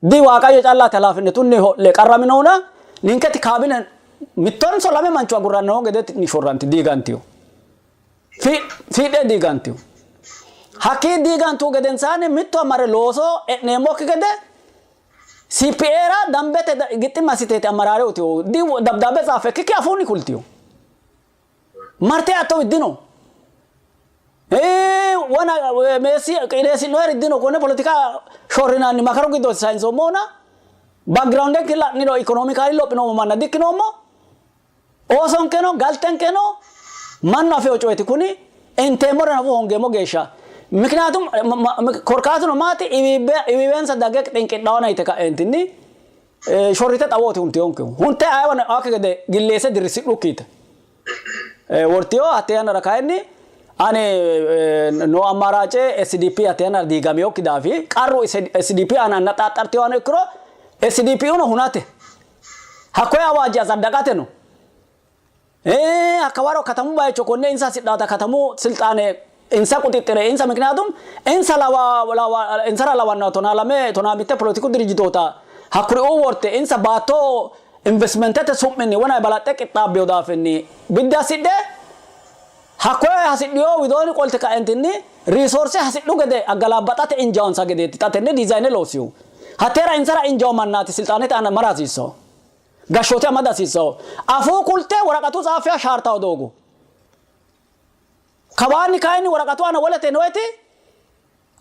Di Waaqayyo callaati halaafinnetunni ho'le qarraminohuna ninketi kaabine mittonso lame mancho agurrannohu gede shorranti diigantino. Fiidhe diigantino. Hakkii diigantu gedensaanni mitto mare looso e'neemmokki gede CPAra dambete gixximma assiteeti ammaraare utiyo. Di dabdaabbe tsaaffe ikkikki afuunni kultiyo. Marte atto dino. Wona meessi qineessi'noeri dino konne poletika shorrinanni makaru giddooti sayinsoommohuna backgroundenke la'niro ikonomikaali lophinoommo manna dikkinoommo. Oosonkeno galtenkeno mannu afeyo coyeti kuni inteemmore nafu hoongeemmo geeshsha. Miknaatum korkaatuno maati iwiiwensa dagge xinqidhawana yite ka'eentinni shorrite xawooti huntiyonkehu. Hunte ayeewano e'akki gede gilleesse dirrisidhukki yite wortiyo. Hatte yannara kayinni ani noo ammaraace SDP hatte yannara diigamiyokki daafi qarru SDP aana annaxaaxxartiyohano ikkiro SDP uno hunate hakkoye awaajje asaddaqate no. Hakka waro katamu bayicho konne insa hasidhata katamu silxaane insa quxixxire insa mikniyaatum insa lawa lawa insara lawanno 12 15 poletiku dirijitoota hakkuriuu worte insa baatto investimentete su'minni wona balaxxe qixxaabbino daafinni biddi assidhe hakkoye hasidhiyo widoonni qolte ka'entinni riisoorse hasidhu gede aggalaabaxate injaawonsa gedeeti xa tenne diizayne loossihu. Hatteera insara injaawo mannaati silxaanete aana mara hasiissanno. Gashshoote amada hasiissanno. Afuu kulte woraqatu tsaaffiha shaartawo doogo. Kawaanni kayinni woraqatu aana wolete noeti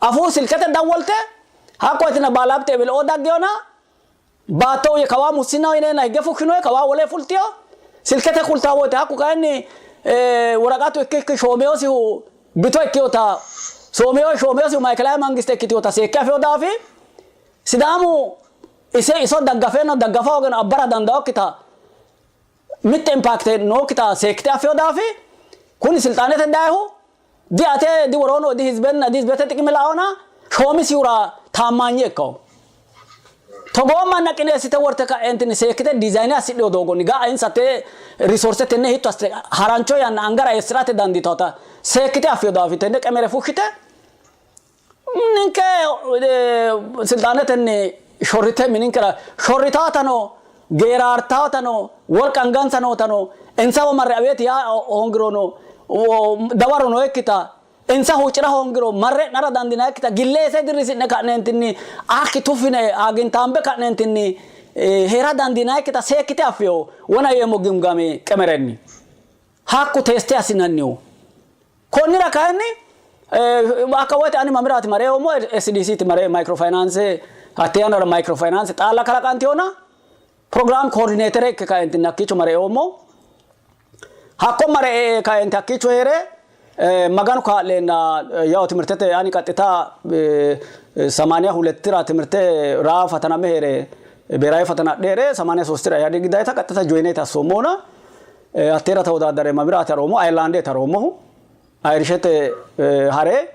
afuu silkete dawwolte hakko itina baalabte ebeleoo daggeyona baatto uye kawaa mussinnaho yineenna higge fushshinoe kawaa wole fultiyo silkete kultaa woyte hakku kayinni woraqatu ikki ikki shoomeyosihu bito ikkiyota soomeyo shoomeyosihu mayikelaawi mangiste ikkitiyota seekke afeyo daafi Sidaamu ise iso daggafeno daggafa hoogeno abbara dandaokkita mitte impaakte nookkita seekkite affino daafi kuni silxaanete dayihu di ate di woroono di hizbenna di hizbete xiqime laona shoomisihura taammaanye ikkawo. Togoo manna qineessite worte ka'eentinni seekkite diizayine assidhino doogonni ga'a insa te risoorse tenne hiitto assite harancho yanna angara eessi'rate dandiitawota seekkite affino daafi tenne qemere fushshite Ninke silxaanetenni shorrite mininkera shorritaatano geeraartaatano wolqa angansa nootano insawa marre aweeti yaa hoongirono dawaro nookkita insa huuccira hoongiro marre e'nara dandiinayikkita gilleese dirrisi'ne ka'neentinni akki tuffine aagintaambe ka'neentinni hee'ra dandiinayikkita seekkite affino wona yeemmo gimgami qemerenni. Hakku teeste assinannihu. Konnira kayinni hakka woyte ani mamiraati mare eoommo SDC ti mare microfinance hatte yannara microfinance xaalla kalaqantiyona program coordinator ikke kaentinni hakkiicho mare eoommo. Hakko mare ee kaenti hakkiicho hee're Maganu kaa'leenna yawo timirtete ani qaxxita samaaniya hulettira timirte raa fataname hee're beeraawe fatana adhe hee're samaaniya soostira Ihadegi dayita qaxxita joyineeti assoommona Hatteera tawodaaddare mamiraati haroommo? Ayerlaandeeti haroommohu. Ayirishete hare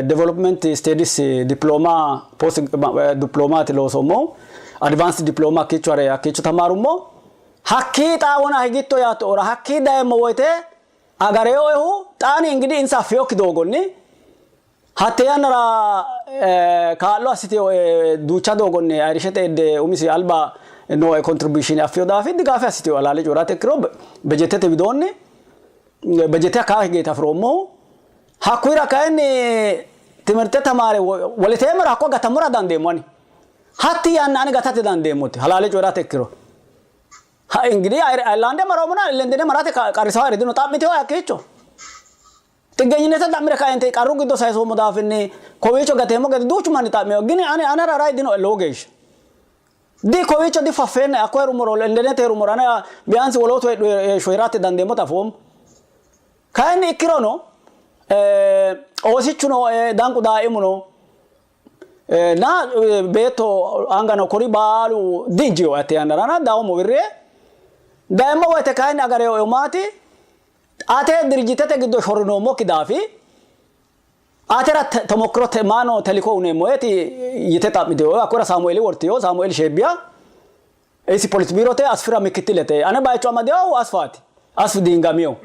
development studies diploma post diplomaati loosoommohu. Advanced diploma hakkiicho hare hakkiicho tamaarummo. Hakkii xaa wona higitto yaattohura hakkii dayemmo woyte agareeoehu xaani ingidi insa affinokki doogonni hatte yannara kaa'lo assitinoe duucha doogonni Ayirishete edde umisi alba nooe contribution affino daafi digaafe assitino halaale coyi'rate ikkiro bejetete widoonni bejete hakkaa higeeti afi'roommohu. Hakkuyira kayinni timirte tamaare woleteemmero hakko gatammora dandeemmo ani. Hatti yanna ani gatate dandeemmote halaale coyi'rate ikkiro. Ha ingidi Ayirlaande maroommona Lendene marate qarrisawo dino xa'mitino hakkiicho. Xiggenyinete xa'mire kaente qarru giddo sayisoommo daafinni kowiicho gateemmo gede duuchu manni xa'mino. Gini ani anera rayi dinoe lowo geeshsha. Di kowiicho di faffeennae hakko hee'rummoro Lendenete hee'rummoro ane biyaansi wolootu heedhu heeshsho hee'rate dandeemmota afoommo. Kayinni ikkirono oosichu nooe danqu daaimu no. Na beetto anga no kuri baalu dinjiyo hatte yannara dawommo wirrie. Dayemmo woyte kayinni agareewoehu maati? Ate dirijjitete giddo shorrinoommokki daafi atera temokkiro maano teliko uneemmoheti yite xa'mitino. Hakkura Saamueeli wortiyo, Saamueeli Sheebbiya isi politbiirote Asfira mikittilete. Ane bayicho amadinohu Asfaati, Asfi Diingamiyo.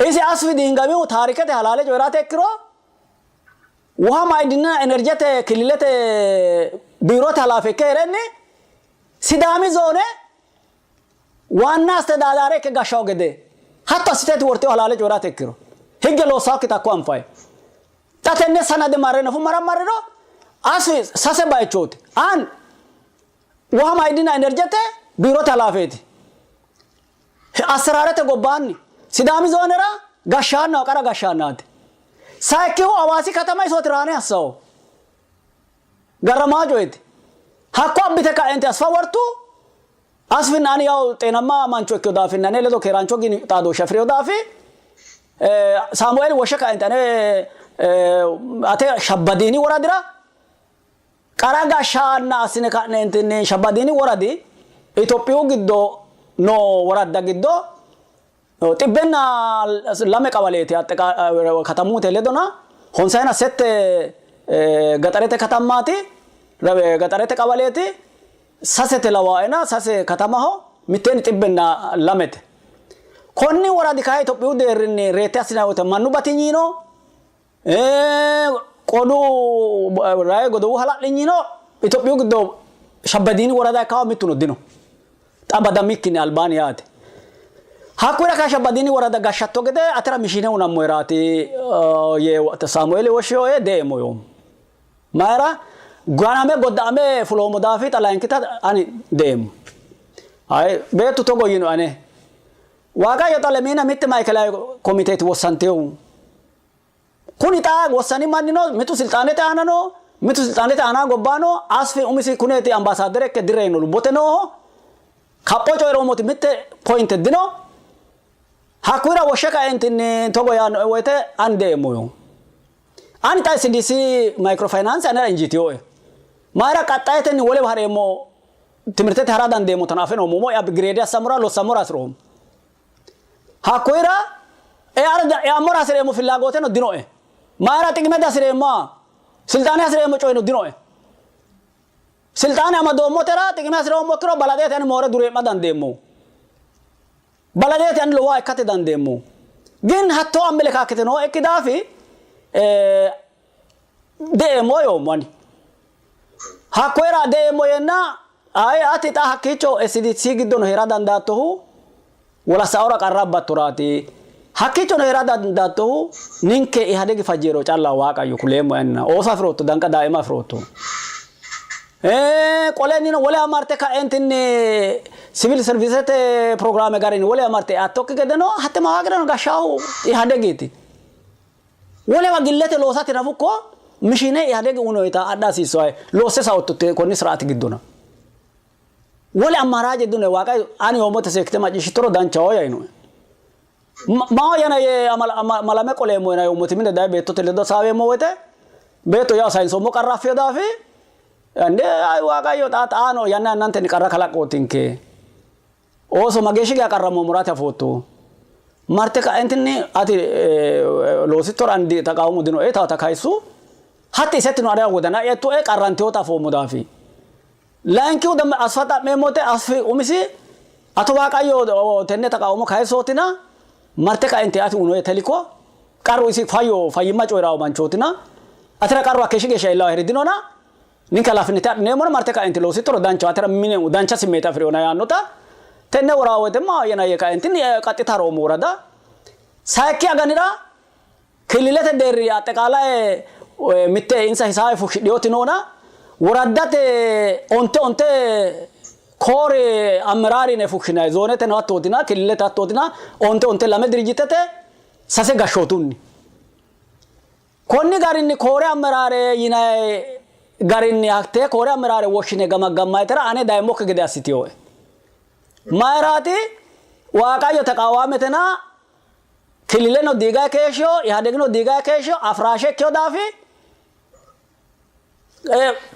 Isi Asfi Diingamihu taarikete halaale coyi'rate ikkiro wuha maidinna enerjete killilete biirote halaafe ikke hee'renni Sidaami zoone waanna astedaadaare ikke gashshawo gede hatto assiteeti worteo halaale coyi'rate ikkiro higge loossawokkita hakko anfayi. Xa tenne sanade marre nafu marammarriro asi sase bayichooti. An Wuha Maidina Enerjete biirote halaafeeti. Asseraarete gobbaanni Sidaami zoonera gashshaannaho qara gashshaannaati. Sayikkihu Hawaasi katama isooti raane assawo. Garramaa coyeeti. Hakko abbite ka'ente asfa wortu. Asfinna ani yaw xeenamma mancho ikkino daafinna ane ledo keeraancho gini xaadooshshe afi'rino daafi Saamueeli woshshe kaente ane ate Shabbadiini woradira qara gashshaanna assine ka'neentinni Shabbadiini woradi Itophiyu giddo noo woradda giddo xibbenna lame qawaleeti katamute ledona honsayina sette gaxarete katammaati gaxarete qawaleeti sasete lawaena sase katamaho mitteenni xibbenna lamete. Konni woradi kayi Itophiyu deerrinni reette assinanni woyte mannu batinyino qodu rayi godowu hala'linyino Itophiyu giddo Shabbadiini worada ikkawo mittuno dino. Xa badamikkinni albaani yaate. Hakkuyira kayi Shabbadiini worada gashshatto gede atera mishiine hunammoheraati yee Saamueeli woshshiyoe deemmo yoommo. Mayira ganame godda'ame fuloommo daafi xa layinkita ani deemmo. Hayi beettu togo yiino ane Waaqayyo xa lemiina mitte maikelawi komiteeti wossantehu. Kuni xa wossani mannino mitu silxaanete aana no, mitu silxaanete aana gobbaa no, Asfi umisi kuneeti ambaasaadere ikke direyino lubbote nooho. Kapho coyi'roommoti mitte pointe dino. Hakkuyira woshshe kaentinni togo yaannoe woyite ani deemmo yoo. Ani xa SDC microfinance anera injiitinoe. Mayira qaxxayetenni wolewa hareemmo timirtete hara dandeemmotano afe noommo. Umo'ya upgrade assammora lossammora hasi'roommo. Hakkuyira eammora hasi'reemmo fillagooteno dinoe. Mayira xiqime dihasi'reemmoa, silxaane hasi'reemmo coyino dinoe. Silxaane amadoommotera xiqime hasi'roommokkiro balaxeete ani moore duree'ma dandeemmo. Balaxeete ani lowoha ikkate dandeemmo. Gin hattoo ammelekaakkete nooekki daafi deeemmo yoommo ani. Hakkoyira deeemmo yeenna ayi ati xa hakkiicho SDC giddono hee'ra dandaattohu wolassaora qarra abbattoraati. Hakkiichono hee'ra dandaattohu ninke Ihadegi fajjeero calla Waaqayyo kuleemmo yanna ooso afi'rootto danqa daaima afi'rootto. Qolennino wole amarte ka'entinni sivil serviisete pirogiraame garinni wole amarte eattokki gedeno hatte mawaaqireno gashshaahu Ihadegiiti. Wolewa gillete loosate nafukko mishine Ihadegi unoyita adha hasiissuwae loosse saotto konni siraati giddona. Wole ammaraaje dune waaqa ani yoommote seekkite macciishshittoro danchaho yainoe. Maa yana yee malame qoleemmo yana yoommoti mine daye beettote ledo hasaaweemmo woyte beetto yawo sayinsoommo qarra affino daafi ande Waaqayyo xa xaano yanna yannantenni qarra kalaqqootinke. Ooso mageeshshi geya qarrammoommoraati afootto. Marte ka'entinni ati loosittora ani taqaawomo dinoe taata kayissu. Hatti isettino anera wodana'ya ettue qarrantinota afoommo daafi. Layinkihu dammo Asfa xa'meemmote Asfi umisi ato Waaqayyo tenne taqaawomo kayisootina marte ka'enti ati unoe teliko qarru isi fayyo fayyimma coyi'rawo manchootina atera qarru hakkeeshshi geeshsha iillawo heri dinona ninke halaafinnete adhineemmona marte kaenti loosittoro danchaho atera mine dancha simmeete afi'rinona yaannota tenne woraa woyte maahoyyena yee kaentinni qaxxita haroommo worada sayikki aganira Killilete deerri axxeqaalaye mitte insa hisaawe fushshidhinoti noona woraddate onte onte koore ammeraari yine fushshinanni. Zooneteno hattootina, killilete hattootina onte onte lame dirijjitete sase gashshootunni. Konni garinni koore ammeraare yinanni garinni hattee koore ammeraare woshshine gamaggammayitera ane dayimmokki gede assitinoe. Mayiraati? Waaqayyo taqaawaametena Killileno diigayi keeshshiho, Ihadegino diigayi keeshshiho, afiraashe ikkino daafi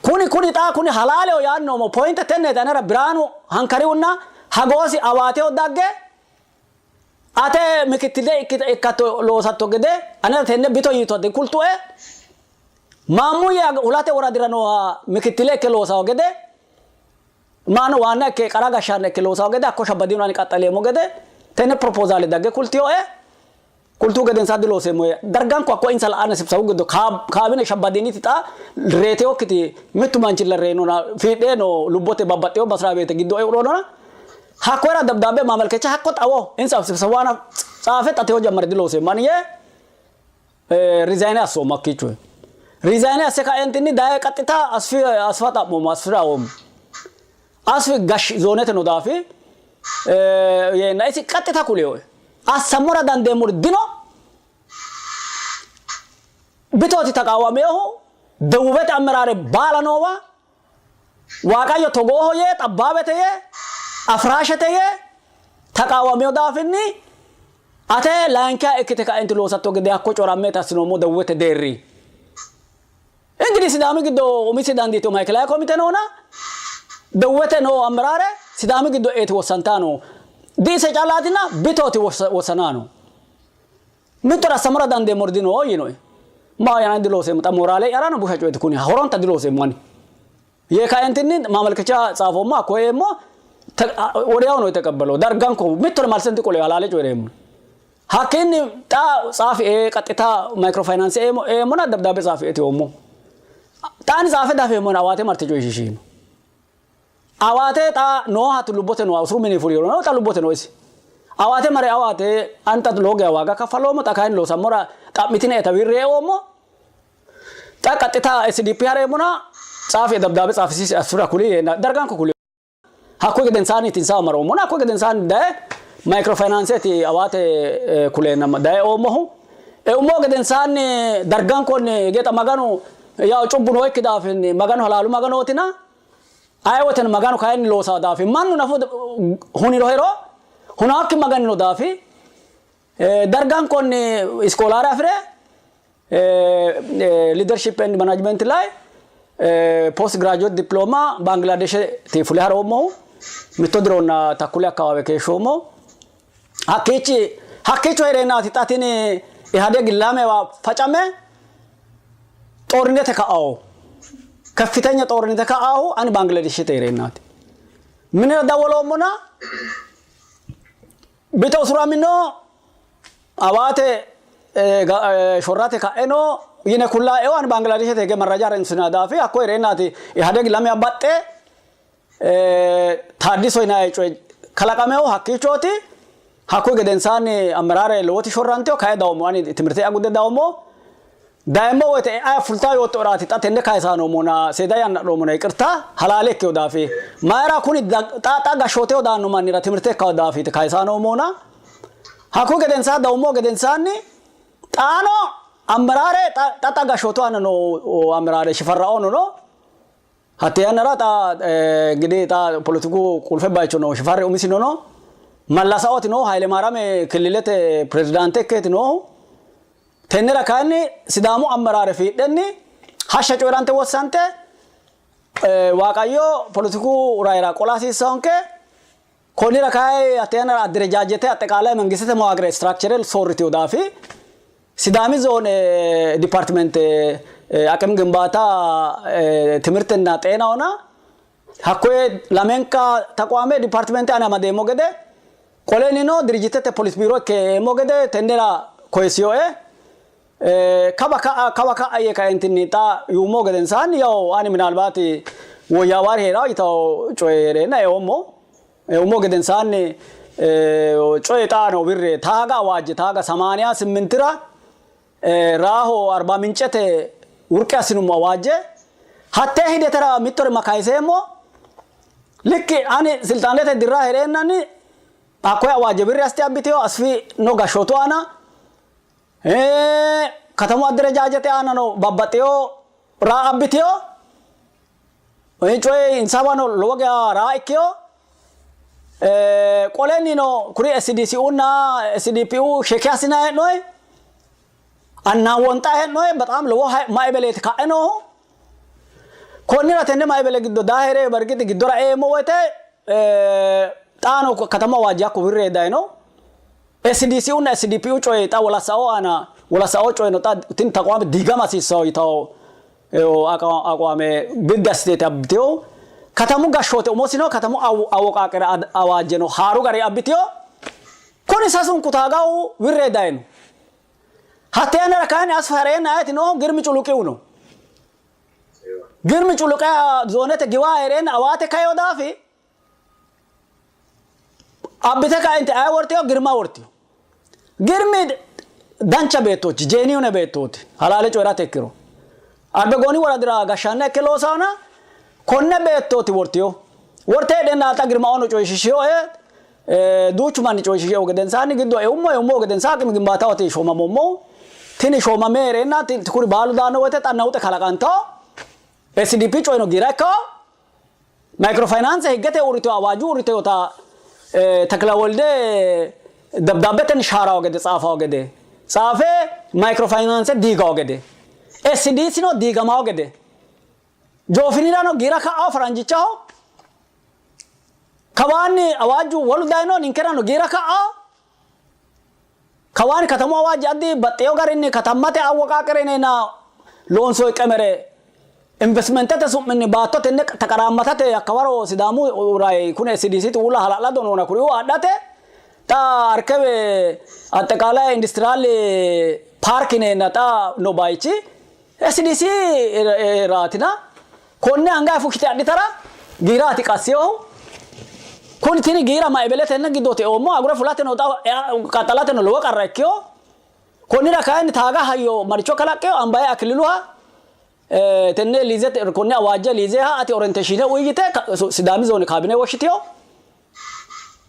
kuni kuni xaa kuni halaaleho yaanni noommo pointe tenneeti anera Biraanu Hankarihunna Hagoosi Awaateho dagge ate mikittile ikkatto loosatto gede anera tenne bito yiito dikultue Maammuye hulate woradira nooha mikittile ikke loosawo gede Maano waanna ikke qara gashshaanna ikke loosawo gede hakko shabbadiino ani qaxxaleemmo gede tenne propozaale dagge kultinoe. Kultuhu gedensaanni dilooseemmo yee darganko hakko insa la'anna sibsawu giddo kaabine shabbadiiniti xa reeteyokkiti mittu manchilla reyinona fiidhee no lubbote babbaxxeyo basira beete giddo e'uronona hakkoyera dabdaabbe maamalkecha hakko xawo insa sibsawu aana tsaafe xa teyo jammare dilooseemmo ani yee rizayine assoommo hakkiicho. Rizayine asse kaentinni daye qaxxita asfi asfa xa'moommo asfira woommo. Asfi gash zoonete no daafi yeenna isi qaxxita kuliyoe. Assammora dandeemmori dino. Bitooti taqaawaminohu Dewubete ammeraare baala noowa Waaqayyo togooho yee xabbaabete yee afiraashete yee taqaawamino daafinni ate layinkiha ikkite kaenti loosatto gede hakko corammeeti assinoommo Dewubete deerri. Ingidihi Sidaami giddo umisi dandiitino maikilaawe komite noona Dewubete noo ammeraare Sidaami giddo eeti wossantaano diise callaatina bitooti wossanaano. Mittore assammora dandeemmori dino yiinoe. Maa yaani dilooseemmo xa mooraale'yarano busha coyeeti kuni horonta dilooseemmo ani. Yee kaentinni maamalkicha tsaafoommo hakko eemmo wodiyaw no የተቀበለው darganko mittore malse diqole halaale coyi'reemmo. Hakkiinni xa tsaafi qaxxita microfinance eemmona dabdaabe tsaafi etiyoommo. Xa ani tsaafe dafeemmona awaate marte coyishiishino. Awaate xa nooha lubbote nooha usuru mini fuliro no xa lubbote noo isi. Awaate mare awaate ani xa lowo geya waaga kaffaloommo xa kayinni loosammora xa'mitine eta wirre eoommo. Xa qaxxita SDP hareemmona tsaafi dabdaabe tsaafisiisi asfira kuli yeenna darganko kuli. Hakkuyi gedensaanni tinsawa maroommona hakkuyi gedensaanni daye microfinanceeti awaate kuleenna daye eoommohu. Eummo gedensaanni dargankonni gexa Maganu yawo cubbu nooikki daafinni Maganu halaalu Maganootina aye woteno Maganu kayinni loosaa daafi mannu nafu huniro hero hunaakki Maganino daafi dargankonni iskoolaare afi're leadership and management lay post graduate diploma Bangladeshete fule haroommohu mitto dironna takkule akkawaawe keeshshoommo. Hakkiichi hakkiicho hee'reennaati xa tini Ihadeg lamewa facame xoornete ka'awo keffitenya xoornete ka'ahu ani Bangladeshete hee'reennaati. Minira dawoloommona bito usuramino awaate shorrate ka'e no yine kullaeo ani Bangladeshete hige marraja harunsina daafi hakko hee'reennaati Ihadeg lamewa baxxe Taaddiso yinanni coyi kalaqaminohu hakkiichooti. Hakkuyi gedensaanni ammeraare lowoti shorrantino. Kayi dawommo ani timirte'ya gude dawommo. Dayemmo woyte e'aya fultawo yoottoeraati xa tenne kayisaa noommona seeda yanna adhoommona yiqirta halaale ikkino daafi mayira kuni xa xa gashshooteho daanno mannira timirte ikkawo daafiiti kayisaa noommona. Hakkuyi gedensaa dawummo gedensaanni xaano ammeraare xa xa gashshootu aana noo ammeraare shifarraoono no. Hatte yannara xa እንግዲህ xa poletiku qulfe bayicho no Shifarri umisino no Mallasaooti noohu Haylemaarami killilete pirezidaante ikkeeti noohu. Tennera kayinni Sidaamu ammeraare fiidhenni hashsha coyi'rante wossante Waaqayyo poletiku raira qola hasiissahonke. Konnira kayi hatte yannara adderejaajete axeqaalay mangistete mawaaqire structure soorritino daafi Sidaami zoone dipartimente aqim gimbaata timirtenna xeenahona hakkoye lamenka taqwaame dipartimente ani amadeemmo gede qolenino dirijitete polis biiro ikkeemmo gede tennera koyisiyoe kawa ka'a kawa ka'a yee kaentinni xa yuummo gedensaanni yawo ani minaalbaati woyyaawaari hee'rawo yitawo coye hee'reenna eoommo. Eummo gedensaanni coye xaano wirre taaga awaajje taaga samaaniya simmintira raaho Arba Mincete wurqe assinummo awaajje hattee hidetera mittore ma kayiseemmo likki ani silxaanete dirra hee'reennanni hakkoye awaajje wirri assite abbitino asfi no gashshootu aana katamu adderejaajete aanano babbaxxeyo raa abbitino coyi insawano lowo geya raa ikkino qolennino kuri SDCU na SDPU sheke assinanni hee'noyi annaawwonxayi hee'noyi bexaam lowo maibeleeti ka'e noohu. Konnira tenne maibele giddo daa hee're bargiti giddora eemmo woyte xaano katama waajje hakko wirre dayino. SDCU na SDPU coyi xa wolassao aana wolassao coyino xa tini taqwaame diigama hasiissawo yitawo aqwaame biddi assiteeti abbitino. Katamu gashshoote umosino katamu awoqaaqere awaajjeno haaru gari abbitino. Kuni sasunku taagawu wirre dayino. Hatte yannara kayinni Asfa hee'reenna ayeti noohu? Girmi Culuqihu no. Girmi Culuqe zoonete giwa hee'reenna Awaate kaino daafi abbite kainte aye wortiyo? Girma wortiyo. Girmi dancha beettooti, jeeniyune beettooti, halaale coyi'rate ikkiro. Arbegooni woradira gashshaanna ikke loosaana konne beettooti wortiyo. Worte heedheenna xa Girmaono coyishiishinoe, duuchu manni coyishiishiehu gedensaanni giddo eummo, eummohu gedensaanni aqimi gimbaatahooti shoomamoommohu. Tini shoomame hee'reenna kuri baalu daanno woyte xa nawuxe kalaqantawo. SDP coyino giira ikkawo. Maykrofaynanse higgete uurritewo awaaju uurritewota Teklewolde dabdaabbetenni shaarawo gede tsaafawo gede tsaafe maykrofaynanse diigawo gede SDCno diigamawo gede Joofinirano giira ka'awo faranjichaho kawaanni awaaju wolu dayino ninkerano giira ka'awo kawaanni katamu awaaji addi baxxeewo garinni katammate awwoqaaqere yineenna loonsoyi qemere investimentete su'minni baatto tenne taqaraammatate hakkawaro Sidaamu ray kune SDC uulla hala'lado noona kuriuu adhate xa Arkewe axxeqaalay industiriyaal paarki yineenna xa no bayichi SDC raatina konne anga fushshite adhitara giiraati qassinohu. Kuni tini giira maibeletenna giddooti eoommo agure fulateno qaxxalateno lowo qarra ikkino. Konnira kayinni taaga hayyo maricho kalaqqino Ambaye Akililuha tenne liizete konne awaajje liizeha ati orienteeshiine uyi yite Sidaami zoone kaabine woshshitino.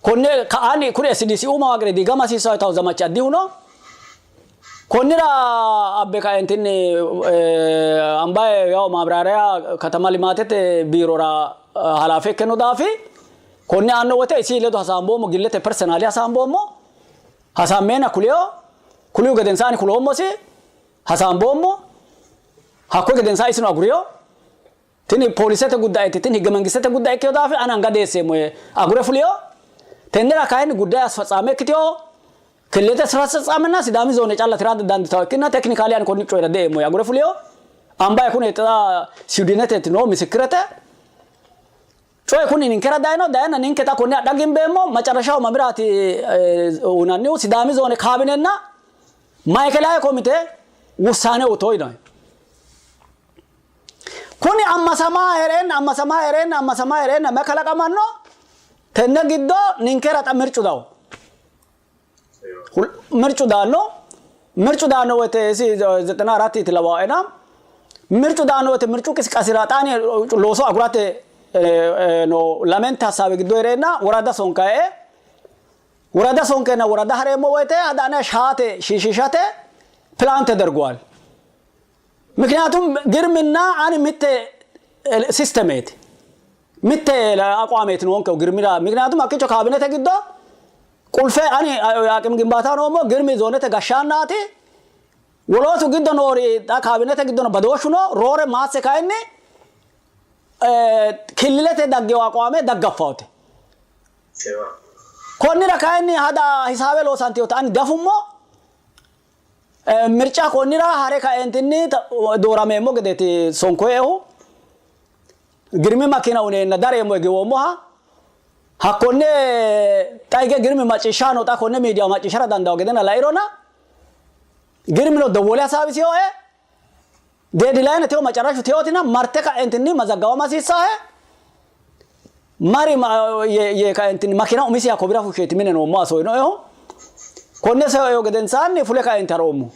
Konne ka'aanni kuri SDC mawaaqire diigama hasiissanno yitawo zamachi addihu no. Konnira abbe kaentinni Ambaye yawo maabiraariya katama limaatete biirora halaafe ikke no daafi konne aanno wote isi ledo hasaamboommo, gillete personaali hasaamboommo. Hasaammeena kuliyo, kulihu gedensaani kuloommosi, hasaamboommo. Hakkuyi gedensaani isino aguriyo. Tini poolisete guddaeti, tini higge mangistete guddae ikkino daafira ani anga deesseemmo yee agure fulino. Tennera kayinni guddae asfatsaame ikkitino. Killilete asfatsaamenna Sidaami zoone calla tira dandiitanno ikkinnina teknikaali ani konni coyira deeemmo yee agure fulino. Ambaye kuneeti xa Siwidineteeti noohu misikkirete. Coyi kuni ninkera dayino, dayenna ninke xa konne adha gimbeemmo. Macarashaho mamiraati uyinannihu? Sidaami zoone kaabinenna Maikelawe komite wussaane uyito yinoyi. Kuni ammasamaa hee'reenna ammasamaa hee'reenna ammasamaa hee'reenna mayi kalaqamanno? Tenne giddo ninkera xa mircu dawo. Mircu daanno. Mircu daanno woyte isi 94 iti lawaena. Mircu daanno woyte mircu qisiqasira xaani looso agurate no lamente hassaawe giddo hee'reenna worada sonkae worada sonkeenna worada hareemmo woyte hada ane shaate shiishishate pilaan tederguwal. Mikniyaatum Girminna ani mitte sistemeeti. Mitte aqwaameeti noonkehu Girmira. Mikniyaatum hakkiicho kaabinete giddo qulfe ani aqim gimbaata noommo, Girmi zoonete gashshaannaati. Wolootu giddo noori xa kaabinete giddo no badooshshu no, roore maasse kayinni killilete daggino aqwaame daggaffaote. Konnira kayinni hada hisaabe loosantinota ani diafummo. Mirca konnira hare kaeentinni doorameemmo gedeeti sonkoehu. Girmi makina uneenna dareemmo giwoommoha hakkonne xa hige Girmi macciishshano xa konne miidiya macciishshara dandawo gedena lairona Girmino dowwole hasaawisioe. Deedilayine teo macarashu teotina marte kaeentinni mazaggawama hasiissahe. Mari yee kaentinni makina umisiha kobira fushsheeti mine noommoha soyinoehu. Konne soyinoehu gedensaanni fule kaenti haroommo.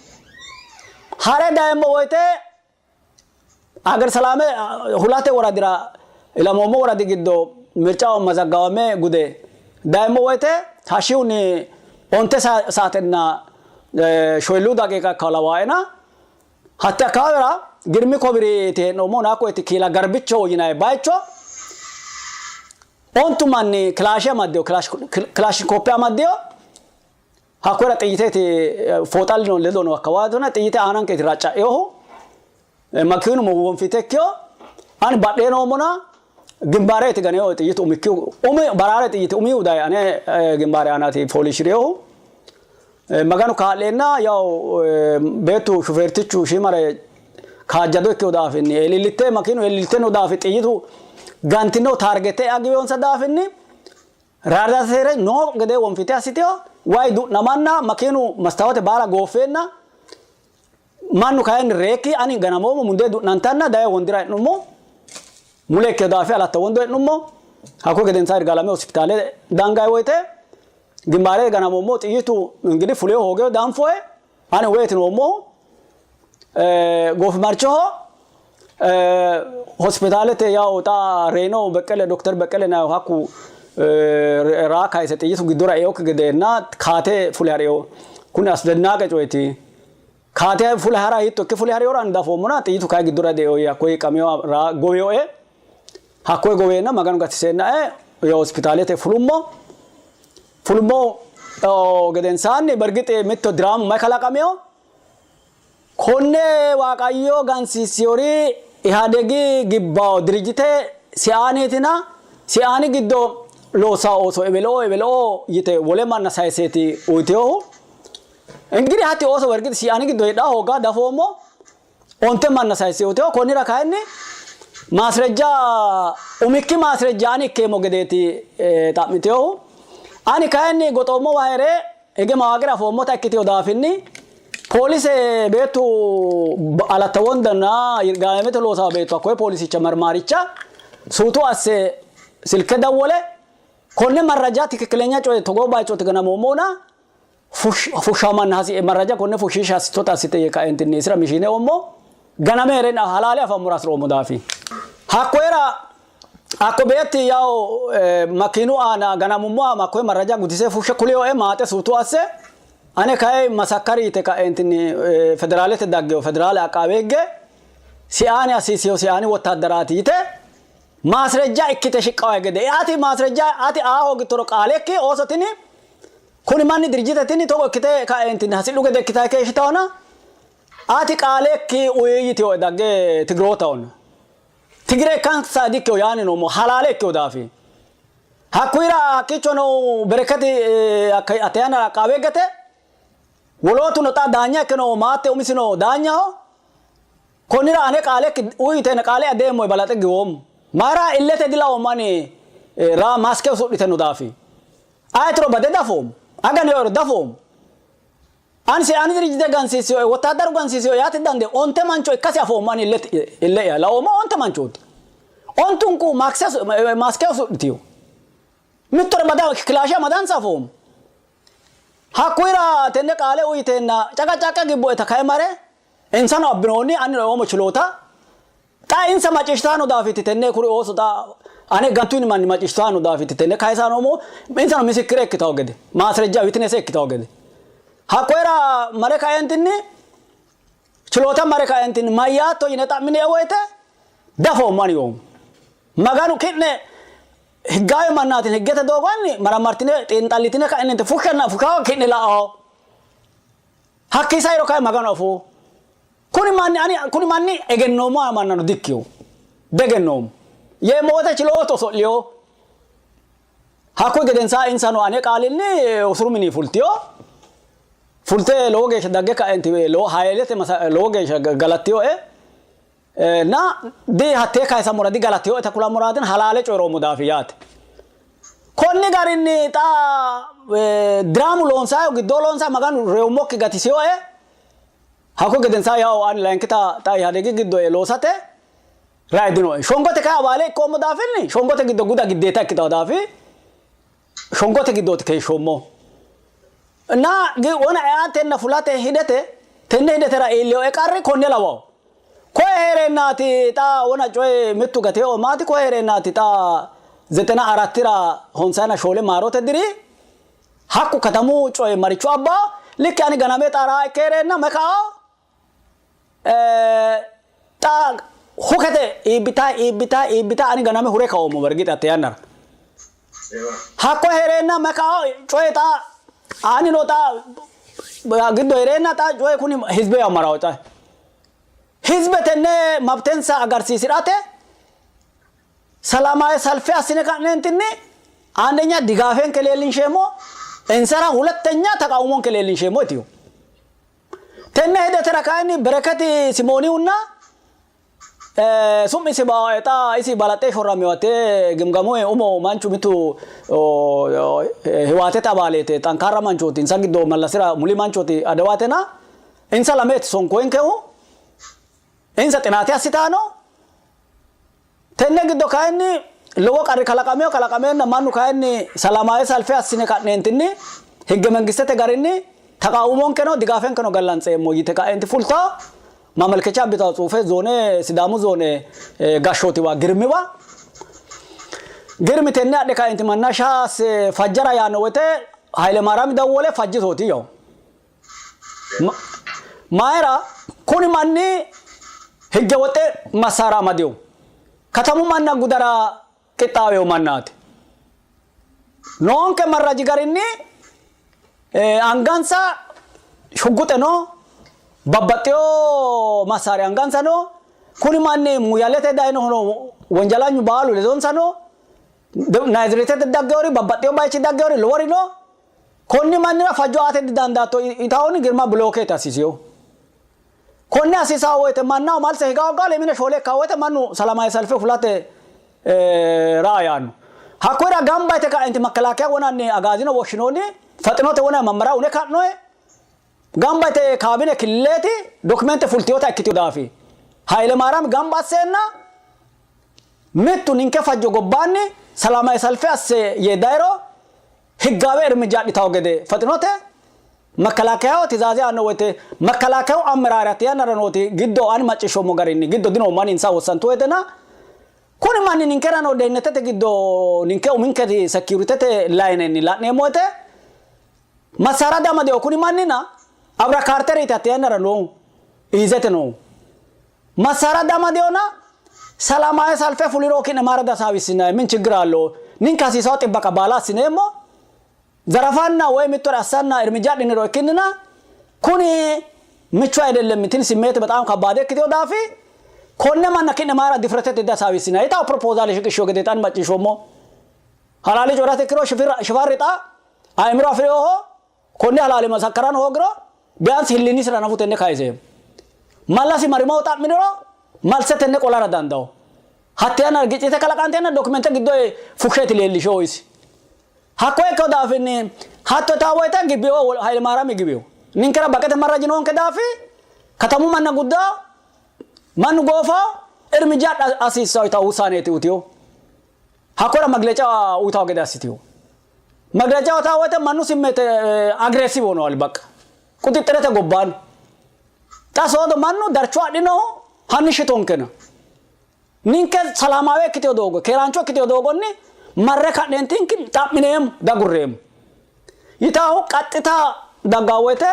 Hare dayemmo woyte Hager Salaame hulate woradira ilamoommo woradi giddo mircaho mazaggawame gude dayemmo woyte hashshihunni onte saatenna shoyilluu daqiiqa ikkawo lawaaena hatte akkawaawera Girmi Kobiriiti hee'noommohu hakkoeti Kiila Garbicho yinanni baycho ontu manni kilaashe amaddino, kilaashinkoppe amaddino. Hakkoera xiyyiteeti fooxallino ledo no akkawaatona xiyyite aanankeeti racca'inohu. Makiinu wonfite ikkino. Ani badhee noommona gimbaareeti ganeo xiyyitu umikkihu umi baraare xiyyite umihu daye ane gimbaare aanaati fooliishshi'rinohu. Maganu kaa'leenna yawu beettu shufeertichu shiimare kaajjado ikkino daafinni eelillitte makiinu eelillitte noo daafi xiyyitu gantino taargete ea giweyonsa daafinni raadatere noo gede wonfite assitino. Wayi du'namanna makiinu mastawate baala gooffeenna Mannu kayinni reekki ani ganamoommo mundee du'nantanna daye wondira e'nummo. Mule ikkino daafi Alatta Wondo e'nummo. Hakkuyi gedensaanni Yirgaalame hospitaale dangayi woyte gimbaare ganamoommo xiyyitu ingidihi fuleyo hoogeyo danfoe ani uweeti noommohu. Goofimarchoho hospitaalete yawo xa reyino Beqqele Dokter Beqqele yinannihu hakku raa kayise xiyyitu giddora eokki gedeenna kaate fule ha'rino. Kuni asdennaaqe coyeti. Kaate fule ha'ra hiitto ikke fule ha'rinoro ani dafoommona xiyyitu kayi giddora dieino yee hakkoye hiiqqaminoha raa gowinoe. Hakkoye goweenna Maganu gatiseennae hospitaalete fulummo. Fulummo gedensaanni bergixi mitto diraamu mayi kalaqamino? Konne Waaqayyo gansiissiyori Ihadegi gibbawo dirijjite Siaaniitina Siaani giddo loossawo ooso ewelo ewelo yite wole manna sayisseeti uyitinohu. Ingidi hatti ooso bergixi Siaani giddo heedhaa hooga dafoommo. Onte manna sayisse uyitino. Konnira kayinni maasirejja umikki maasirejja ani ikkeemmo gedeeti xa'mitinohu. Ani kayinni goxoommowa hee're hige mawaaqira afoommota ikkitino daafinni polise beettu Alatta Wondanna Yirgaalamete loosawo beettu hakkoye polisicha marmaaricha suutu asse silke dawwole konne marraja tikikkilenya coye togoo bayichooti ganamoommona fushshawo manna hasi'e marraja konne fushshiisha hasittota assite yee kaeentinni isira mishiine oommo ganame hee'reenna halaale afammora hasi'roommo daafi. Hakkoyera hakko beetti yawo makiinu aana ganamummoha hakkoye marraja gudise fushshe kulioe maaxe suutu asse ane kayi masakkari yite kaeentinni federaalete daggeyo federaale aqaawe higge siaani hasiisiyo siaani wottaaddaraati yite maasrejja ikkite shiqqawa gede ati maasrejja ati aa hoogittoro qaalekki ooso tini kuni manni dirijjite tini togo ikkite kaeentinni hasidhu gede ikkitayi keeshshitawona ati qaalekki uyi yitiyoe dagge Tigirootahona. Tigire ikkansa dikkino yaanni noommo halaale ikkino daafi. Hakkuyira hakkiicho noo Bereketi hatte yannara aqaawe higgete wolootuno xa daanya ikke noo maatte umisino daanyaho. Konnira ane qaalekki uyiteenna qaale'ya deemmo yee balaxe giwoommo. Mayira illete dilaoommo ani raa maske usudhite no daafi. Ayetiro bade dafoommo. Aganeyoero dafoommo. Ani Seyaani dirijjite gansiissinoe, wottaaddaru gansiissinoe yaate dande onte mancho ikkasi afoommo ani ille'ya laoommo onte manchooti. Ontunku maske usudhitino. Mittore bada kilaashe amadansa afoommo. Hakkuyira tenne qaale uyiteenna caqacaqqe gibboeta kae mare insano abbinoonni anino eoommo chiloota Xa insa macciishshitanno daafiti tenne kuri ooso xa ane gantuini manni macciishshitanno daafiti tenne kayisa noommo insano misikkire ikkitawo gede maasrejja witinese ikkitawo gede hakkoyera mare kaentinni chiloota mare kaentinni mayyaatto yine xa'minie woyte dafoommo ani yoommo. Maganu ki'ne higgaawe mannaatin higgete doogonni maramartine xiinxallitine ka'ininte fushshanna fushshawo ki'ne la'ao. Hakkii sairo kayi Maganu afoo. Kuni manni ani kuni manni egennoommo mannano dikkino. Degennoommo. Yee moote chilooto oso'liyo. Hakkuyi gedensaa insano ane qaalinni usuru mini fultiyo. Fulte lowo geeshsha dagge ka'enti lowo haylete lowo geeshsha galattiyoe. Na di hattee kayisammora di galattiyoeta kulammoraatina halaale coyi'roommo daafi yaate. Konni garinni xa diraamu loonsaayo giddoo loonsayo Maganu reyummokki gatisiyoe. Hakko gedensaa yawo ani layinkita xa Ihadegi giddo ee loosate rae dinoe. Shongote kayi abaale ikkoommo daafinni shongote giddo guda giddeeta ikkitawo daafi shongote giddooti keeshshoommo. Na wona eatenna fulate hidete tenne hidetera iillinoe qarri konne lawawo. Koye hee'reennaati xa wona coyi mittu gateo maati koye hee'reennaati xa zexena arattira honsayina shoole maarote diri Hakku katamu coyi maricho abbawo? Likki ani ganame xaaraa ikke hee'reenna mayi kao? Xa hukete iibbita iibbita iibbita ani ganame hure kaoommo bergixi hatte yannara. Hakko hee'reenna mayi kao? Coyi xa anino xa giddo hee'reenna xa coyi kuni hizbe yaamarawo xa. Hizbe tenne mabtensa agarsiisi'rate Salaamaawe salfe assine ka'neentinni andenya digaafenke leellinsheemmo, insara hulettenya taqawumonke leellinsheemmo yitino. Tenne hidetera kayinni Bereketi Simoonihunna su'misi xa isi balaxe shorramiwate gimgamu umo manchu mitu hiwaatete abaaleete xankaarra manchooti insa giddo Mallasira muli manchooti Adawatena. Insa lameeti sonkoyinkehu. Insa xinaate assitaano. Tenne giddo kayinni lowo qarri kalaqamino. Kalaqameenna mannu kayinni salaamaawe salfe assine ka'neentinni higge mangistete garinni taqaawumonkeno digaafenkeno gallantseemmo yite ka'eenti fultawo. Mamalkecha abbitawo tsuufe zoone Sidaamu zoone gashshootiwa Girmiwa. Girmi tenne adhe kaeenti manna shaa fajjara yaanno woyte Haylemaarami dawwole fajjitooti yawo. Mayira kuni manni higge woxxe massaara amadino. Katamu manna gudara qixxaawino mannaati. Noonke marraji garinni angansa shugguxe no, babbaxxino massaari angansa no. Kuni manni Muyalete dayinohuno wonjalanyu baalu ledonsa no. Naaziretete daggewori babbaxxino bayichi daggewori lowori no. Konni mannira fajjo aate didandaatto yitawoni Girma bilookeeti assiisiyo. Konne assiisawo woyte mannaho malse higawo gaale mine shoole ikkawo woyte mannu salamaaye salfe fulate ra'a yaanno. Hakkuyira gamba yite ka'enti makkalakiya wonanni agaazino woshshinoonni faxinote wona mammara une ka'noe gamba yite kaabine killeeti dokimente fultiyota ikkitino daafi Haylemaarami gamba asseenna mittu ninke fajjo gobbaanni salamaaye salfe asse yee dayiro higgaawe irmijja adhitawo gede faxinote Makkalaakayaho tizaaze aanno woyte makkalaakayu ammeraare hatte yannara nooti giddo ani macciishshoommo garinni giddo dinoommo ani insa wossantu woytena kuni manni ninkerano deennetete giddo ninke uminketi sekiuritete layinenni la'neemmo woyte massaara diamadino kuni mannina Abra Kaarteriiti hatte yannara noohu Iizete noohu massaara diamadinona salaamaawe salfe fuliro ki'ne maara dasaawissinanni min chiggir allo ninke hasiisawo xibbaqa baala assineemmo Zarafanna woy mittore assanna irmijja adhiniro ikkinnina kuni michu ayidellem tini simmeete bexaam kabbaade ikkitino daafi konne manna ki'ne mayra difretete dihasaawissina yitawo propoozaale shiqishshiyo gedeeti ani macciishshoommo. Halaale coyi'rate ikkiro Shifarri xa aimiro afi'rinoho konne halaale masakkarano hoogiro biyaansi hillinisira nafu tenne kayiseemmo. Mallasi marimaho xa'miniro malse tenne qolara dandawo. Hatte yannara giccite kalaqanteenna dokimente giddo fushsheeti leellishiyo isi. Hakko ikkino daafinni hatto yitaa woyte gibbiyo Haylemaarami giwiyo. Ninkera baqete marraji noonke daafi katamu manna gudda mannu goofa irmija adha hasiissawo yitaa wusaaneeti utiyo. Hakkora magleca uyitawo gede assitiyo. Magleca uyitaa woyte mannu simmeete aggressive honoal baqqa. Quxixxirete gobbaan. Xa soodo mannu darcho adhinohu hanni shitonkena. Ninke salaamaawe ikkitino doogo, keeraancho ikkitino doogonni marre ka'neentinki xa'mineemmo, dagurreemmo. Yitaahu qaxxita daggaa woyte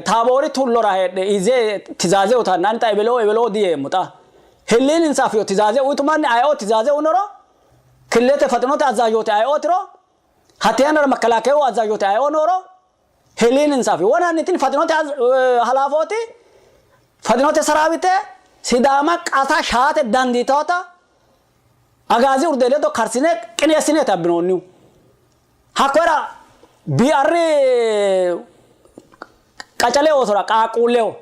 Taaboori tullora heedhe ize tizaaze utanna ani xa ebeloo ebeloo diyeemmo xa. Hilliininsa afiyo tizaaze uyitu manni ayeoo tizaaze uyinoro, killete faxinote azzaazhooti ayeootiro, hatte yannara makkalakeyu azzaazhooti ayeoo nooro Heliininsa afi. Wonanni tini Faxinote halaafooti, Faxinote saraawite Sidaama qasa shaate dandiitawota Agaazi urde ledo karsine qineessineeti abbinoonnihu. Hakkoera BR qacale oosora qaaqquulleho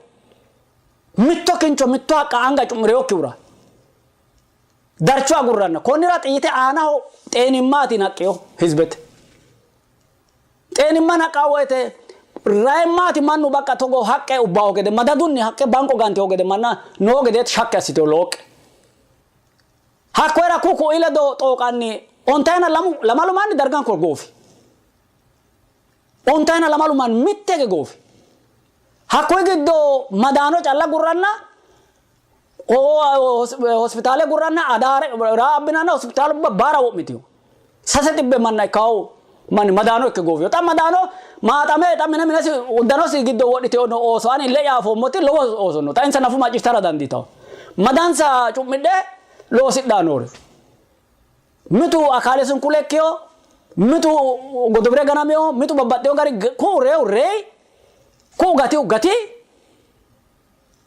mitto kincho mitto haqqa anga cu'mireyokkihura darcho agurranna konnira xiyite aanaho xeenimmaati naqqiyo hizbete. Xeenimma naqqa woyte rayimmaati mannu baqqa togo haqqe ubbawo gede madadunni haqqe banqo gantewo gede manna noo gedeeti shaqqe assitewo looqqe. Hakkoera ku ku'i ledo xooqanni ontayina lamu lamalu manni darganko goofi. Ontayina lamalu manni mitte hige goofi. Hakkuyi giddo madaano calla gurranna hospitaale gurranna adaare raa abbinanna hospitaalubba baara wo'mitino. Sase xibbe manna ikkawo manni madaano ikke goofiyo. Xa madaano maaxame xa mine minesi uddanosi giddo wodhite no ooso ani ille'ya afoommoti lowo ooso no. Xa insa nafu macciishtara dandiitawo. Madansa cu'midhe loosidhaa noori. Mitu akaale sunkule ikkiyo, mitu godobire ganamiyo, mitu babbaxxeyo gari ku'u reyu reyi, ku'u gatihu gati.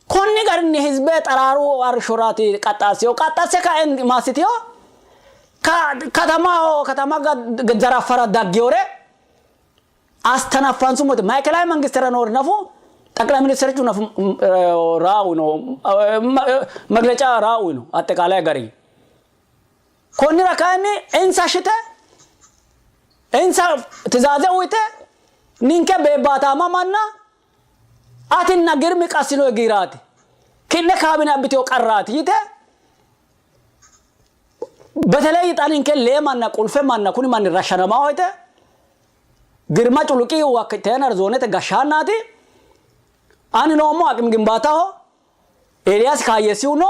Konni garinni hizbe xaraaru arrishshoraati qaxxaassino. Qaxxasse ka'e maassitino? Katamaho katama zaraffara daggewore astanaffansummote maikelawi mangistera noori nafu ጠቅላይ ሚኒስትርቹ nafu raa uyino መግለጫ raa uyino አጠቃላይ gari konnira kayinni insa shite insa tizaaze uyite ninke beebbaataama manna. Atinna Girmi qassinoe giiraati. Ki'ne kaabine abbitino qarraati yite Beteley xa ninke lee manna qulfe manna kuni manni rashshanamaho yite Girma Culuqihu teenar zoonete gashshaannaati. Ani noommo Aqim Gimbaataho, Eeliyaasi Kaayyeessihu no,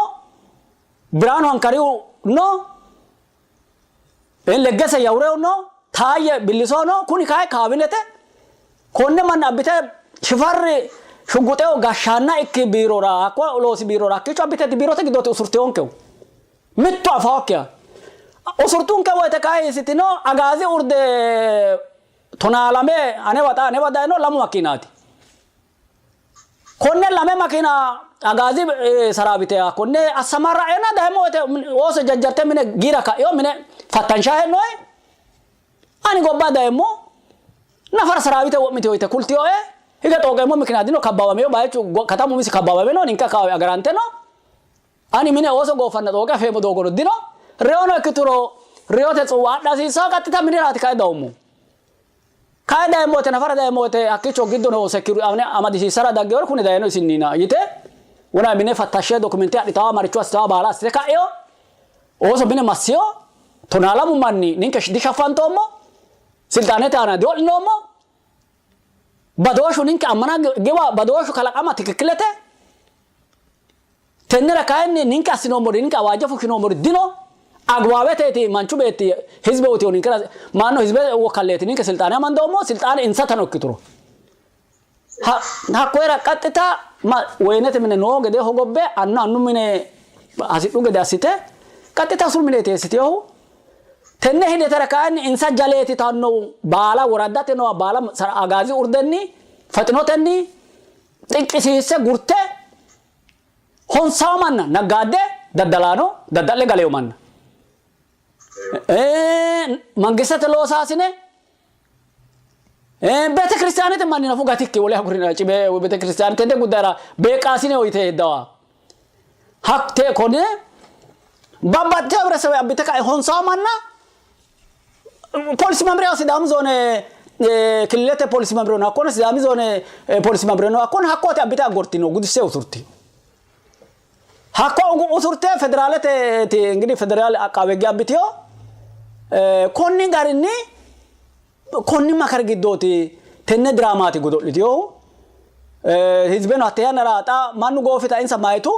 Biraanu Hankarihu no, Leggese Yawurehu no, Taayye Billisohu no, kuni kayi kaabinete. Konne manna abbite Shifarri Shugguxeho gashshaanna ikki biirora hakko loosi biirora hakkiicho abbite biirote giddooti usurteyonkehu. Mittu afaokkiha. Usurtunke woyte kayi hiissitino Agaazi urde tonaalame anewa xa anewa dayino lamu makiinaati. Konne lame makiina Agaazi saraawiteha konne assamarraena dayemmo woyte ooso jajjarte mine giira ka'ino mine fattansha hee'noe. Ani gobba dayemmo nafara saraawite wo'mitino yite kultinoe. Hige xooqeemmo mikinaat dino kabbawamino bayichu katamu umisi kabbawame no ninke akawaawe agarante no. Ani mine ooso gooffanna xooqe afeemmo doogono dino. Reyono ikkituro reyote tsuwa adha hasiissanno. Qaxxita miniraati kae dawummo. Kae dayemmo woyte nafara dayemmo woyte hakkiicho giddo noo sekiru ane amadisiissara daggewore kuni dayino isinnina yite wona mine fattashshe dokumente adhitawa maricho assitawa baala assite ka'eo. Ooso mine massino. Tonaalamu manni ninke dishaffantoommo. Silxaanete aana diho'linoommo. Badooshu ninke ammana giwa badooshu kalaqama tikikkilete. Tennera kayinni ninke assinoommori ninke awaajje fushshinoommori dino. Agwaaweteeti manchu beetti hizbe uyitino ninkera maanno hizbe wokkalleeti ninke silxaane amandoommo silxaane insatano ikkituro. Hakkoyera qaxxita woyinete mine noo gede hogobbe annu annu mine hasidhu gede assite qaxxita usuru mineeti eessitinohu. Tenne hidetera kayinni insa jaleeti tanno baala woraddate nooha baala agaazi urdenni faxinotenni xinqisiisse gurte honsawo manna naggaadde daddalaano dadda'le galeyo manna mangistete loosaasine beete kiristaanete manni nafu gatikki wole agurina cibe beete kiristaane tenne guddara beeqqaasine yite heddawa hatte konne babbaxxitino ህብረተሰብ abbite ka'e honsawo manna ፖሊስ መምሪያው ሲዳሙ ዞን ክልለተ ፖሊስ መምሪያው ነው hakkono sidaami zoone ፖሊስ መምሪያው ነው hakkono hakkooti abbite aggortino gudisse usurti hakko usurte federaalete እንግዲህ ፌዴራል አቃቤ ሕግ abbitino konni garinni konni makari giddooti tenne diraamaati godo'litinohu hizbeno hatte yannara xa mannu goofita insa mayitu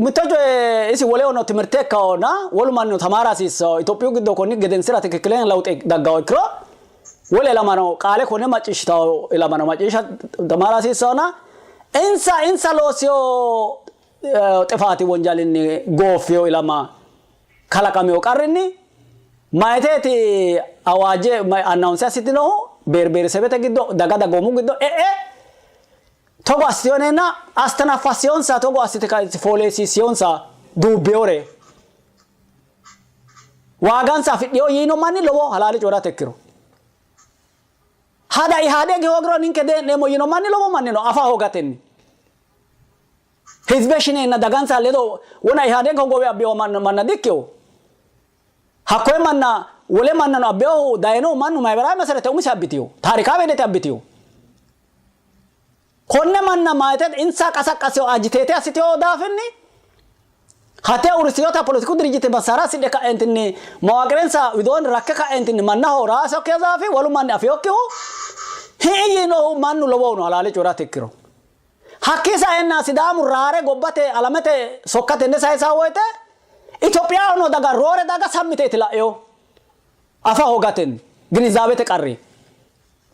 mitto coye isi wolehono timirte ikkahona wolu mannino tamaara hasiissanno Itophiyu giddo konni gedensira tikikkilenya lawuxe daggawo ikkiro wole ilamano qaale konne macciishshitawo ilamano macciishsha tamaara hasiissannona insa insa loossino xifaati wonjalinni gooffino ilama kalaqamino qarrinni mayiteeti awaajje announce assitinohu beerbeeresebete giddo daga dagoomu giddo e'e togo assitinorenna astanaffassiyonsa togo assite fooleessiissiyonsa duubbiyore waagansa afidhiyo yiino manni lowo halaale coyi'rate ikkiro hada ihaadegi hoogiro ninke dee'neemmo yiino manni lowo manni no afa hoogatenni hizbe shineenna dagansa ledo wona ihaadeg hogowe abbiyo manna dikkino hakkoye manna wole mannano abbiyohu dayinohu mannu mayiberawe meserete umisi abbitiyo taarikaawe hedete abbitiyo konne manna mayite insa qasaqqasiyo ajiteete assitiyo daafinni hatte uurritinota poletiku dirijjite massara hasidhe ka'eentinni mawaaqirensa widoonni rakke ka'eentinni mannaho raasokkiha daafi wolu manni afiyokkihu hi'i yiinohu mannu lowohu no halaale coyi'rate ikkiro. Hakkii saenna Sidaamu raare gobbate alamete sokka tenne sayisa woyte Itophiyaho noo daga roore daga sammiteeti la'ino afa hoogatenni ginizaabete qarri.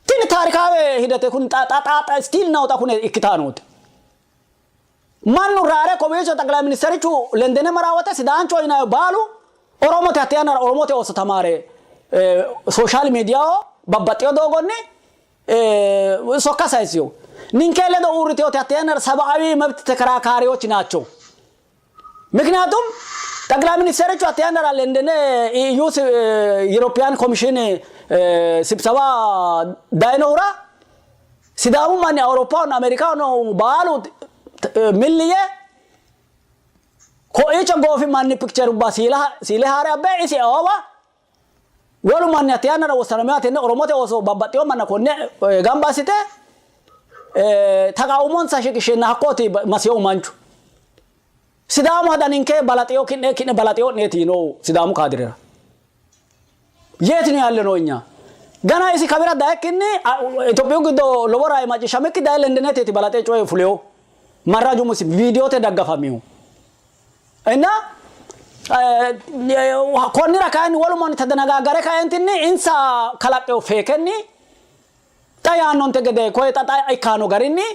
Tini taarikaawe hidete kuni xa xa xa xa still now xa kune ikkitaa noote. Mannu raare kowiicho xaqilay ministerichu Lendene marawote Sidaancho yinayo baalu Oromote hatte yannara Oromote ooso tamaare sooshaali miidiyaho babbaxxino doogonni sokka sayissino. Ninke ledo uurritinote hatte yannara ሰብአዊ መብት ተከራካሪዎች ናቸው። ምክንያቱም ጠቅላይ ሚኒስትሮቹ hatte yannara ለንደን EU European Commission ስብሰባ ዳይኖራ ሲዳሙ manni Awuroppahonna Ameerikaho baalu milli yee koicho goofi manni pikcherubba siile haare abbe isi awawa wolu manni hatte yannara wossanaminoha tenne Oromote ooso babbaxxino manna konne gamba assite Taqaawumonsa shiqisheenna hakkooti masiyohu manchu. Sidaamu hada ninke balaxeyo ki'ne ki'ne balaxeyo'neeti yinohu Sidaamu kaadirera. Yeeti ነው ያለነው እኛ ገና isi kawira dayikkinni Itophiyu giddo lowo rayi macciishshamikki daye lendeneteeti balaxe coye fuleyo marraju musi viidiyote daggafamihu እና konnira kayinni wolu manni tadanagaagare kayentinni insa kalaqqeyo feekenni xa yaannonte gede koye xa xa ikkaano garinni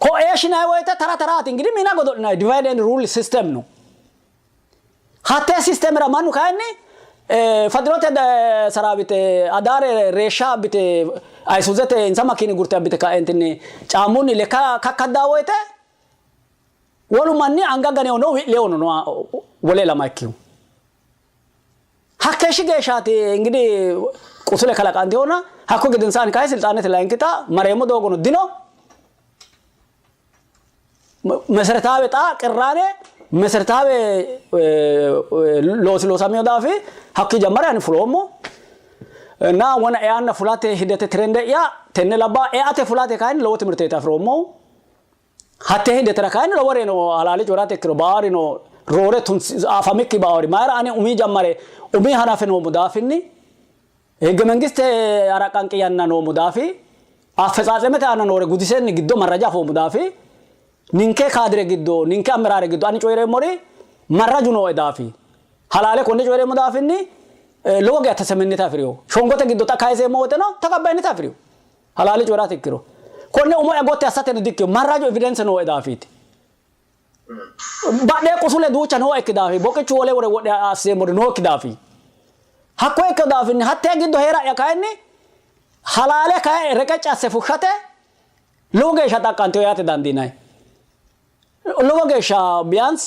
koee shinay woyte tara taraati እንግዲህ ሚና godo'linay divide and rule system ነው። Hattee sistemera mannu kayinni fadirote saraawite adaare reeshsha abbite ayisuzete insa makiini gurte abbite kaentinni caammunni lekka kakkaddaa woyte wolu manni anga ganeyo no wi'leyo no wole lama ikkihu hakkeeshshi geeshshaati እንግዲህ ቁስለ kalaqantehona hakko gedensaani kayi silxaanete layinkita mareemmo doogono dino መሰረታዊ xa ቅራኔ መሰረታዊ loosi loosamino daafi hakki jammare ani fuloommo እና wona eanna fulate hidete tirende'ya tenne labba eate fulate kayinni lowo timirteeti afiroommohu hatte hidetera kayinni lowore no halaale coyrate ikkiro baarino roore afamikki baari mayra ani umi jammare umi hanafe noommo daafinni ህገ መንግስት አራቃንቂ yanna noommo daafi አፈጻጸመte aana noore gudisenni giddo marraja afoommo daafi ninke kaadire giddo ninke amiraare giddo ani coyireemmori marraju nooe daafi halaale konne coyireemmo daafinni lowo geya tasemennita afiriyo shongote giddo xa kayiseemmo woyteno taqabbayinnita afiriyo halaale coyirate ikkiro konne umo'ya gotti assateno dikkino marraju evidence nooe daafiiti badhee qusule duucha nooekki daafi boqichu wole wore wodhe asseemmori nookki daafi hakko ikkino daafinni hattee giddo heera'ya kayinni halaale kayi reqecci asse fushshate lowo geeshsha xaqqanteyo yaate dandiinanni. Lowo geeshsha ቢያንስ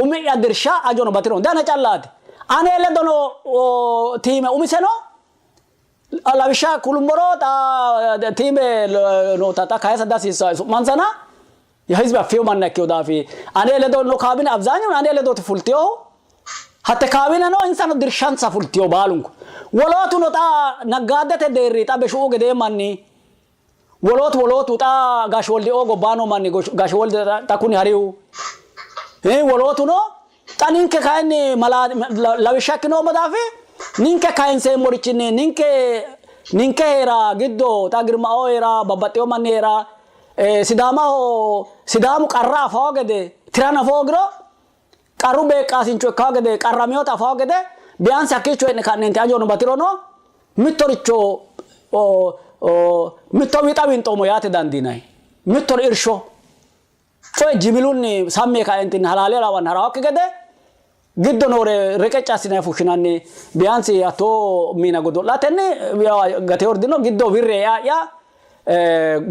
umi'ya dirsha ajono batiro dana callaati. Ane ledono tiime umiseno lawishsha kulummoro xa tiime noota xa kayisa dihasiissanno su'mansana hizbi affeyo manna ikkeyo daafi ane ledo no kaabine abzaanyun ane ledooti fulteyohu hatte kaabineno insano dirshansa fulteyo baalunku. Wolootuno xa naggaadete deerri xa beshu'u gedee manni wolootu wolootu xa gashwoldi'oo gobbaano manni gashwolde xa kuni harihu wolootuno xa ninke kayinni lawishsha ikkinoommo daafi ninke kayinseemmorichinni ninke ninke heera giddo xa Girma'oo heera babbaxxeyo manni heera Sidaamaho Sidaamu qarra afawo gede tirana afawo qarru beeqqaasincho ikkawo gede qarrameyota afawo gede ቢያንስ hakkiicho hee'ne ka'neenti ajono batirono mittoricho mitto wixa winxoommo yaate dandiinanni. Mittori irsho coye jimilunni sammi yee kaentinni halaale lawanni harawokki gede giddo noore reqecci assinayi fushshinanni ቢያንስ hattoo miina godo'latenni gatewori dino giddo wirre ea'ya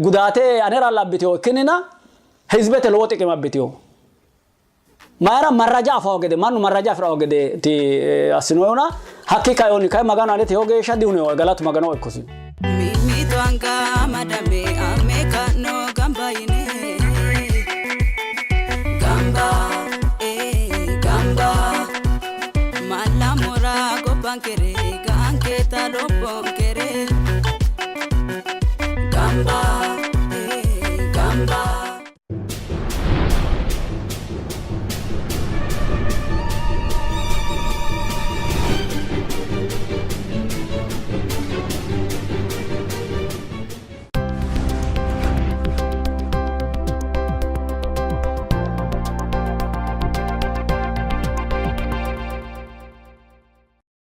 gudaate aneralla abbiteyo ikkinnina hizibete lowo xiqime abbiteyo. Mayira marraja afawo gede mannu marraja afirawo gede ti assinoyona hakki kayoonni kayi Maganu ane teyo geeshsha dihunino galatu Maganoho ikkosi. Mimmitu anga amadame amme ka'no gamba yine gamba ee gamba mallammora gobbankere gaanketa lobbonkere gamba.